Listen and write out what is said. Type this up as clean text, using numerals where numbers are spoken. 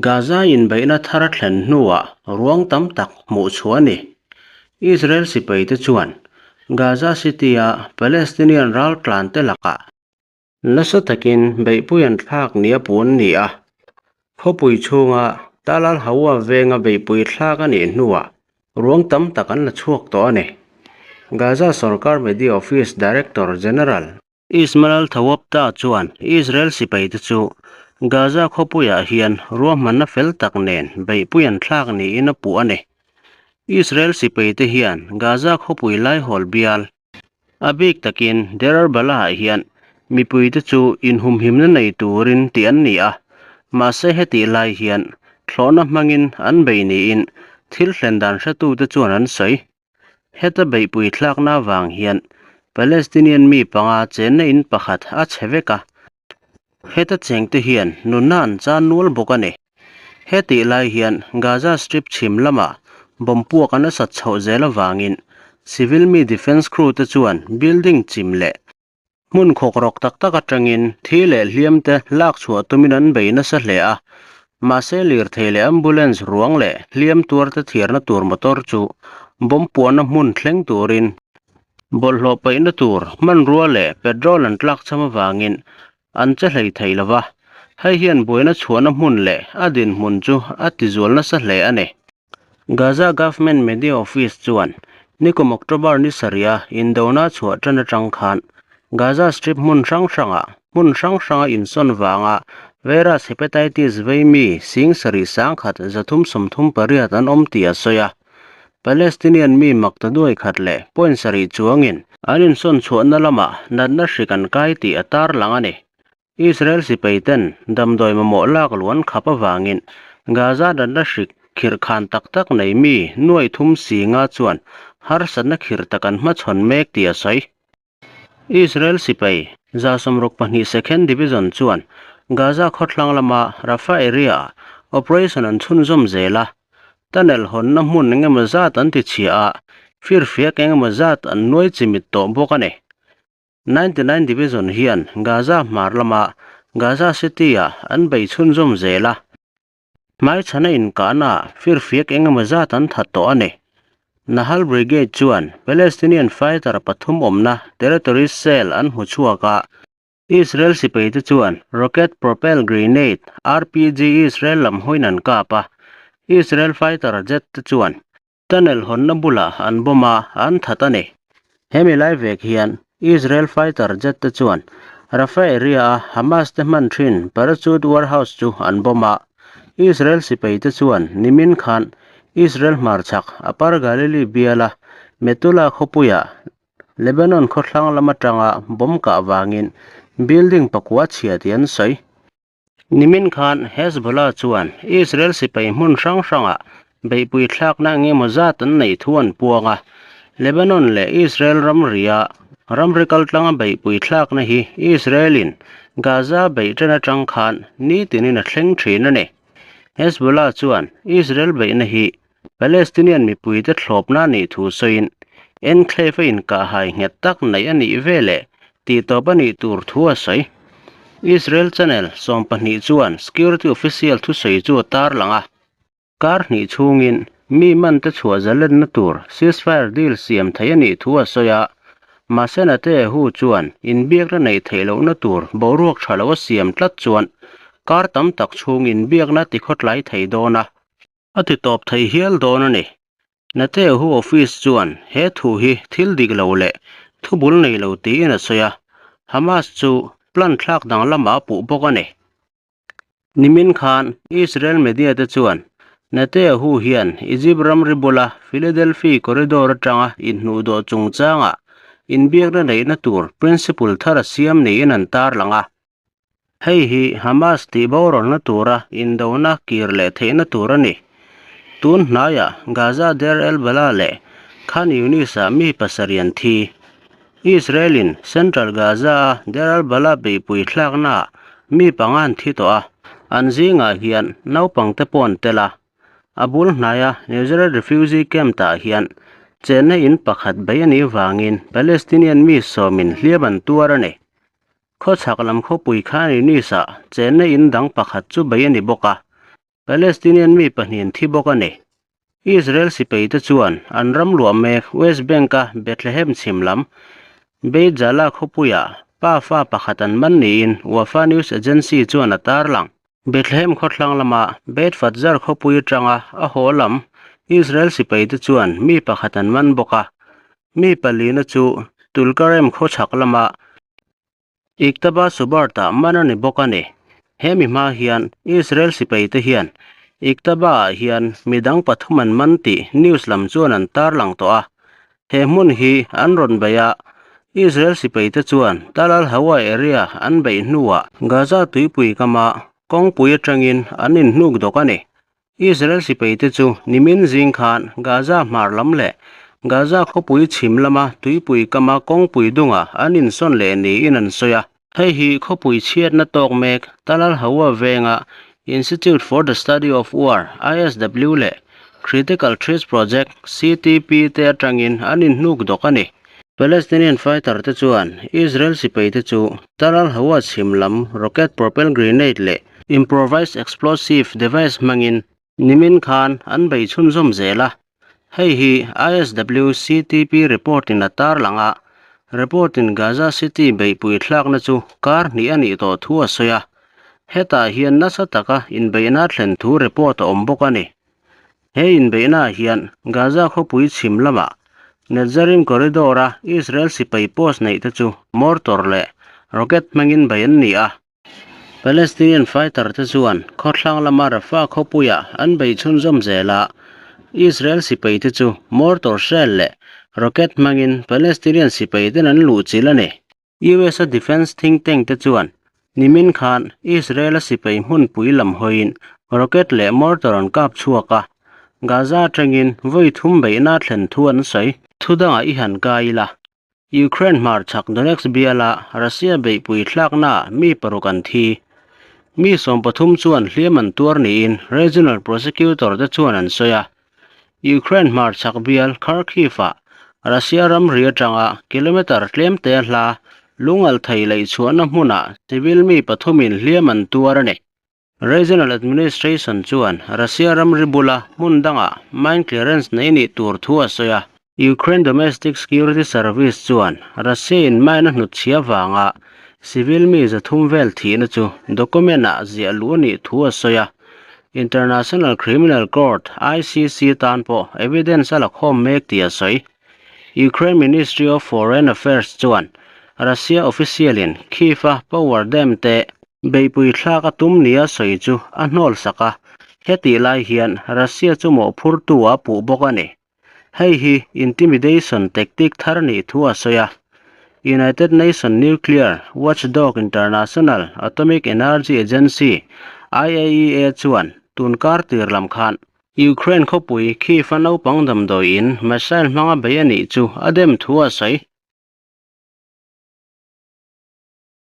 Gaza inbeihna thar a thlen hnuah ruang tam tak hmuh chhuah a ni. Israel sipaite chuan Gaza City-a Palestinian raltlante lakah nasa takin beihpui an thlak nia puh an ni a. Khawpui chhunga Tal al-Hawa venga beihpui thlak a nih hnuah ruang tam tak an la chhuak tawh a ni. Gaza sorkar Media Office Director General Ismail al-Thawabta chuan Israel sipaite chu Gaza khawpuiah hian ruahmanna fel tak nen beihpui an thlak niin a puh a ni. Israel sipaite hian Gaza khawpui laihawl bial, a bik takin Deir al-Balah-ah hian mipuite chu inhumhimna nei turin tih an ni a, mahse hetih lai hian thlawhna hmangin an bei niin thil thlen dan hretute chuan an sawi. Heta beihpui thlakna avang hian Palestinian mi panga chenna in pakhat a chhe vek a, heta chengte hian nunna an chan nual bawk a ni. Hetih lai hian Gaza Strip chhim lamah bomb puak a nasat chhoh zel avangin civil mi defence crew te chuan building chim leh Hmun khawkrawk tak tak atangin thi leh hliam te lak chhuah tumin an bei nasa hle a, mahse lirthei leh ambulance ruang leh hliam tuar te thiarna tur motor chu bomb puahna hmun thleng turin bawlhhlawh paihna tur hmanrua leh petrol an tlak cham avangin an che hlei thei lo va, hei hian buaina chhuahna hmun leh a dinhmun chu a tizual nasa hle a ni. Gaza Government Media Office chuan nikum October ni sarih a indona chhuah tan atang khan Gaza Strip hmun hrang hrangah hmun hrang hranga insawn vanga virus hepatitis vei mi sing sarih sangkhat 338 an awm tih a sawi a. Palestinian mi makta duai khat leh point sarih chuangin an insawn chhuahna lamah natna hrik an kai tih a tarlang a ni. Israel sipai ten damdawi mamawh lak luh an khap avangin Gaza natna hrik khirh khan tak tak nei mi nuai thum si nga chuan harsatna khirh tak an hmachhawn mek tih a sawi. Israel sipai 62 Second Division chuan Gaza khawthlang lama Rafah area-ah operation an chhunzawm zel a, tunnel hawnna hmun engemaw zat an tichhia a, firfiak engemaw zat an nuai chimit tawh bawk a ni. 99 Division hian Gaza hmar lama Gaza City-ah an bei chhunzawm zel a, hmaichhana inkahnaah firfiak engemaw zat an that tawh a ni. Nahal Brigade chuan Palestinian fighter pathum awmna territory cell an hmu chhuak a, Israel sipaite chuan rocket propelled grenade, RPG, Israel lam hawiin an kap a, Israel fighter jet te chuan Tunnel hawnna bulah an bomb a, an that a ni. Hemi lai vek hian Israel fighter jet te chuan Rafah area-a Hamas te hman thin parachute warehouse chu an bomb a. Israel sipai te chuan nimin khan Israel hmarchhak Upper Galilee biala Metula khawpuiah Lebanon khawthlang lam atanga bomb kah vangin building pakua chhia tih an sawi. Nimin khan Hezbollah chuan Israel sipai hmun hrang hrangah beihpui thlakna eng emaw zat an neih thu an puang a, Lebanon leh Israel ramria ramri kaltlanga beihpui thlakna hi Israel-in Gaza beih ṭan aṭang khan nitinin a thleng ṭhin a ni. Hezbollah chuan Israel beihna hi Palestinian mipuite thlawpna a nih thu sawiin enclave-a inkahhai nghet tak neih a nih veleh tihtawp a nih tur thu a sawi. Israel channel 12 chuan security official thusawi chu a tarlang a, kar hnih chhungin mi mante chhuah zalenna tur ceasefire deal siam theih a nih thu a sawi a, mahse Netanyahu chuan inbiakna neih theih lohna tur boruak tha lo a siam tlat chuan kar tam tak chhung inbiakna tikhawtlai thei dawn a. A ti tawp thei hial dawn a ni. Netanyahu office chuan he thu hi thil dik lo leh thu bul nei lo tiin a sawi a, Hamas chu plan thlak dang lamah a puh bawk a ni. Nimin khan Israel media te chuan Netanyahu hian Egypt ramri bula Philadelphi corridor atanga inhnuhdawh chungchangah inbiakna neihna tur principle thar a siam niin an tarlang a. Hei hi Hamas tih borawlna tura indona kir leh theihna tur a ni. Tun hnaiah Gaza Deir el-Balah leh Khan Yunis-ah mi pasarih an thi. Israel-in Central Gaza-a Deir el-Balah beihpui thlaknaah mi panga an thi tawh a, an zingah hian naupangte pawh an tel a. A bul hnaia Nuseirat refugee camp-ah hian chenna in pakhat bei a nih vangin Palestinian mi sawmin hliam an tuar a ni. Khawchhak lam khawpui Khan Yunis-ah chenna in dang pakhat chu bei a ni bawk a. Palestinian mi pahnihin thi bawk a ni. Israel sipaite chuan an ram luah mek West Bank-a Bethlehem chhim lam Beit Jala khawpuiah pa fa pakhat an man niin Wafa News Agency chuan a tarlang. Bethlehem khawthlang lama Beit Fajjar khawpui atanga a haw lam Israel sipaite chuan mi pakhat an man bawk a, mi palina chu Tulkarem khawchhak lama Iktaba Subarta man a ni bawk a ni. He mi hma hian Israel sipaite hian Iktaba-ah hian mi dang pathum an man tih news lam chuan an tarlang tawh a. He hmun hi an rawn beih a, Israel sipaite chuan Tal al-Hawa area an beih hnuah Gaza tuipui kama kawngpui atangin an inhnuk dawk a ni. Israel sipaite chu nimin zing khan Gaza hmar lam leh Gaza khawpui chhim lama tuipui kama kawngpui dungah an insawn leh niin an sawi a. Hei hi khawpui chhiatna tawk mek Tal al-Hawa venga Institute for the Study of War, ISW, leh Critical Trees Project, CTP, te atangin an inhnuk dawk a ni. Palestinian fighter te chuan Israel sipaite chu Tal al-Hawa chhim lam rocket propelled grenade leh Improvised explosive device hmangin nimin khan an bei chhunzawm zel a, hei hi ISWCTP report in a tarlang a, report in Gaza City beihpui thlakna chu kar hnih a nih tawh thu a sawi a, hetah hian nasa taka inbeihna thlen thu report a awm bawk a ni. He inbeihnaah hian Gaza khawpui chhim lamah Netzarim Corridor-a Israel sipai post neihte chu mortar leh rocket hmangin bei an ni a. Palestinian fighter te chuan khawthlang lama Rafah khawpuiah an bei chhunzawm zel a, Israel sipai te chu mortar shell leh rocket hmangin Palestinian sipai ten an luhchilh a ni. US-a defence think tank te chuan nimin khan Israel-a sipai hmunpui lam hawiin rocket leh mortar an kap chhuak a, Gaza atangin vawi thum beihna thlen thu an sawi. Thu dangah i han kai ila, Ukraine hmarchhak Donetsk biala Russia beihpui thlaknaah mi paruk an thi. Mi 13 chuan hliam an tuar niin regional prosecutor te chuan an sawi a. Ukraine hmarchhak bial Kharkiv-ah Russia ramri atanga kilometre tlemte hla lungal thei laihchhuahna hmunah civil mi pathumin hliam an tuar a ni. Regional Administration chuan Russia ramri bula hmun dangah mine clearance nei nih tur thu a sawi a. Ukraine Domestic Security Service chuan Russia-in mine a hnutchhia vanga civil mi 300 vel thihna chu document-ah ziah luh a nih thu a sawi a. International Criminal Court, ICC, tan pawh evidence a la khawm mek tih a sawi. Ukraine Ministry of Foreign Affairs chuan Russia official-in Kyiv-a power dam te Beihpui thlak a tum nia sawi chu a hnawl sak a, hetih lai hian Russia chu mawhphurtu a puh bawk a ni. Hei hi intimidation tactic thar nih thu a sawi a. United Nation Nuclear Watchdog International Atomic Energy Agency, IAEA, chuan tun kar tir lam khan Ukraine khawpui Kyiv-a naupang damdawi in missile hmanga bei a nih chu a dem thu a sawi.